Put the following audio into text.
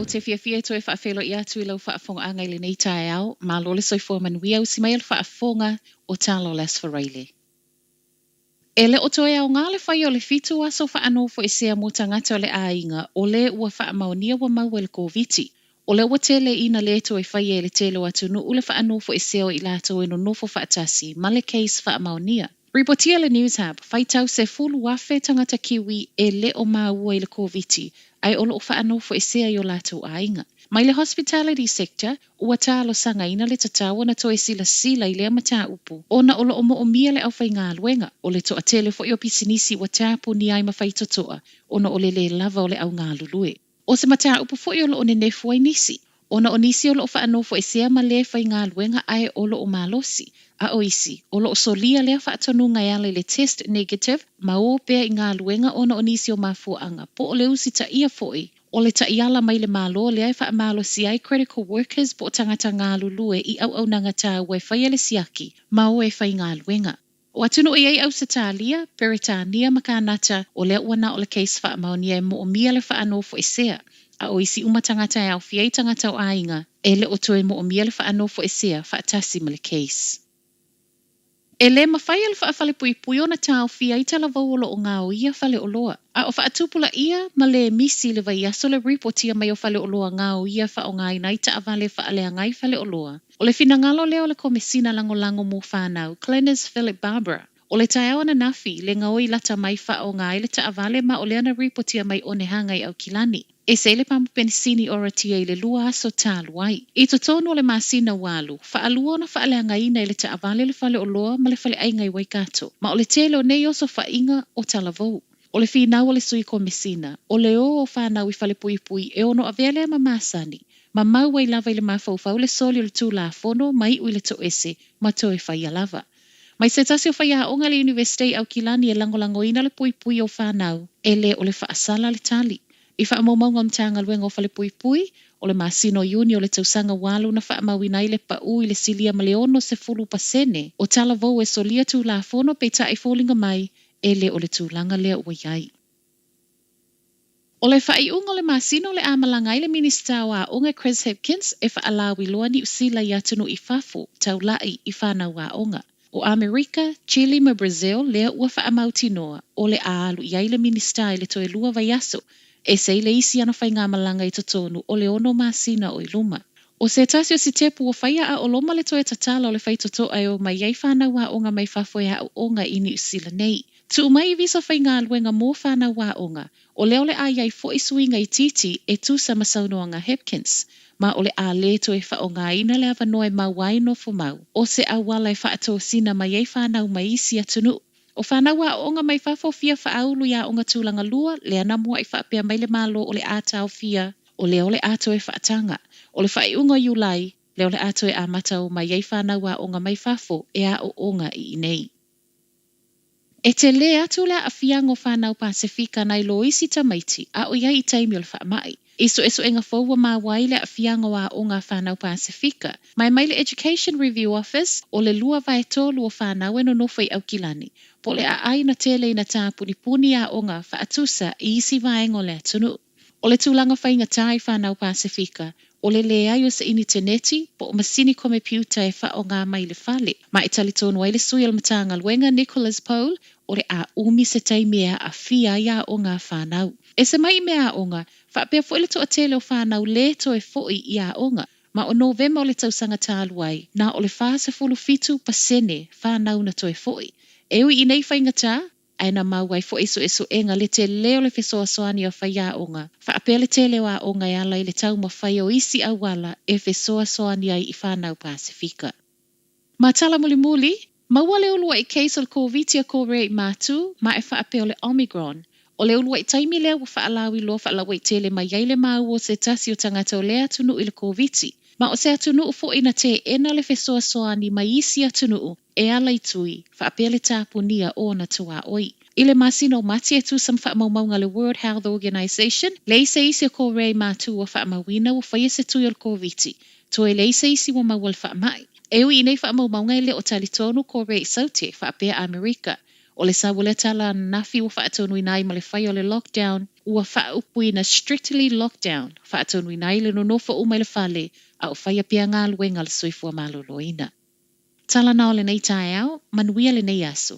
Ou te fiafia e toe faafeiloai atu i lau faafogaaga i lenei taeao. Malo le soifua manuia, usi maia le faafofoga o Tala o le Aso Faraile. E le o toe aoga le faia o le 7 aso faanofoesea mo tagata o le aiga o le ua faamaonia ua maua i le Koviti. O lea ua tele ina le toe faia e le tele o atunuu le faanofoesea o i latou e nonofo faatasi ma le case faamaonia. Ripotia le Newshub, faitau 10,000 tagata Kiwi e le o maua i le Koviti ae o loo faanofoesea i o latou aiga. Mai le hospitality sector, ua talosagaina le tatau ona toe silasila i lea mataupu ona o loo moomia le aufaigaluega, o le toatele foi o pisinisi ua tapunia ai ma faitotoa ona o le lē lava o le augalulue. O se mataupu foi o loo nenefu ai nisi, ona o nisi o loo faanofoesea ma lē faigaluega ae o loo malosi, a o isi o loo solia lea faatonuga e ala i le test negative ma o pea i galuega ona o nisi o mafuaaga po o le usitaia foi o le taiala mai le Malo lea e faamalosi ai critical workers po o tagata galulue i auaunaga taua e faia le siaki ma o e faigaluega. O atunuu e i ai Ausetalia, Peretania ma Kanata, o lea ua na o le case faamaonia e moomia le faanofoesea, a o isi uma tagata e aofia ai tagata o aiga, e le o toe moomia le faanofoesea faatasi ma le case. E lē mafai e le faafalepuipui ona taofia ai talavou o loo gaoia faleoloa. A o faatupulaia ma le misi i le vaiaso le ripotia mai o faleoloa gaoia faaaogaina ai taavale faaleaga ai faleoloa. O le finagalo lea o le Komesina Lagolago mo Fanau, Glenys Philip Barbara. O le taeao ananafi, le gaoi lata mai faaaoga ai le taavale ma o lea na ripotia mai Onehānga i Aukilani. E se le pamu penisini Oratia i le 2 aso talu ai. I totonu o le masina ua alu, faalua ona faaleagaina e le taavale le faleoloa ma le faleaiga i Waikato. Ma o le tele o nei osofaiga o talavou. O le finau o le sui komesina, o le o o whānau i falepuipui e ono avea lea ma masani. Ma mau ai lava i le mafaufau le soli o le tulafono ma iu i le toese ma toe whaia lava. Mai se tasi o whaiaonga le University Aukilani e langolangoina le puipui o whānau, e le o le whaasala le tali. I faamaumauga o le Matagaluega o Falepuipui, o le masina o Iuni o le tausaga ua alu na faamauina ai le pau i le silia ma le 60% o talavou e solia tulafono peitai foliga mai e le o le tulaga lea ua i ai. O le faaiuga o le masina o le a malaga ai le Minisita o Aoga Chris Hipkins e faalauiloa Niu Sila i atunuu i fafo, taulai i fanau aoga. O Amerika, Chile ma Brazil lea ua faamautinoa o le a alu i ai le Minisita i le toe 2 vaiaso, e se i le isi ana faigamalaga i totonu o le 6 masina o i luma. O se tasi o sitepu ua faia a o loma le toe tatala o le faitotoa e o mai ai fanau aoga mai fafo e aoaoga i Niu Sila nei. Tuu mai i visa faigaluega mo fanau aoga, o lea o le a i ai foi suiga itiiti e tusa ma saunoaga Hipkins, ma o le a lē toe faaaogaina le avanoa e maua ai nofo mau, o se auala e faatosina mai ai fanau mai isi atunuu. O fanau aoaoga mai fafo fia faaulu i aoga tulaga lua, lea na muai faapea mai le Malo o le a taofia, o lea o le a toe faataga. O le faaiuga o Iulai, lea o le a toe amata o mai ai fanau aoga mai fafo e aoaoga i inei. E tele atu le aafiaga o fanau Pasefika nai lo isi tamaiti a o i ai i taimi o le faamai. I suesuega fou ua maua ai le aafiaga o aoga a fanau Pasefika. Mai mai le Education Review Office, o le 2/3 o fanau e nonofo i Aukilani, po o le aai na tele ina tāpunipuni aoga faatusa i isi vaega o le atunuu. O le tulaga faigata i fanau Pasefika, o le leai o se initeneti po o masini komepiuta e faaaoga mai le fale. Ma e talitonu ai le sui o le Matagaluega Nicholas Pole, o le a umi se taimi e aafia ai aoga a fanau. E se mai i mea aoga, faapea foi le toatele o fanau lē toe foi i aoga. Ma o Novema o le tausaga talu ai, na o le 47% fanau na toe foi. E ui i nei faigata, ae na maua ai foi suesuega le tele o le fesoasoani a faiaoga. Faapea le tele o aoga e ala i le taumafai o isi auala e fesoasoani ai i fanau Pasefika. Ma tala mulimuli, maua le uluai case o le Koviti a Korea i Matu, ma e faapea o le Omicron. O le uluai taimi lea ua faalauiloa faalauaitele mai ai le maua o se tasi o tagata o lea atunuu i le Koviti. Ma o se atunuu foi na teena le fesoasoani mai isi atunuu e ala i tui, faapea le tapunia o ona tuaoi. I le masina o Mati e tusa ma faamaumauga a le World Health Organization, leai se isi o Korea i Matu ua faamauina ua faia se tui o le Koviti, toe leai se isi ua maua le faamai. E ui i nei faamaumauga e le o talitonu Korea i Saute, faapea Amerika. O le sau o lea tala ananafi ua faatonuina ai ma le faia o le lockdown, ua faaupuina strictly lockdown, faatonuina ai le nonofo uma i le fale a o faia pea galuega a le soifua maloloina. Tala na o lenei taeao, manuia lenei aso.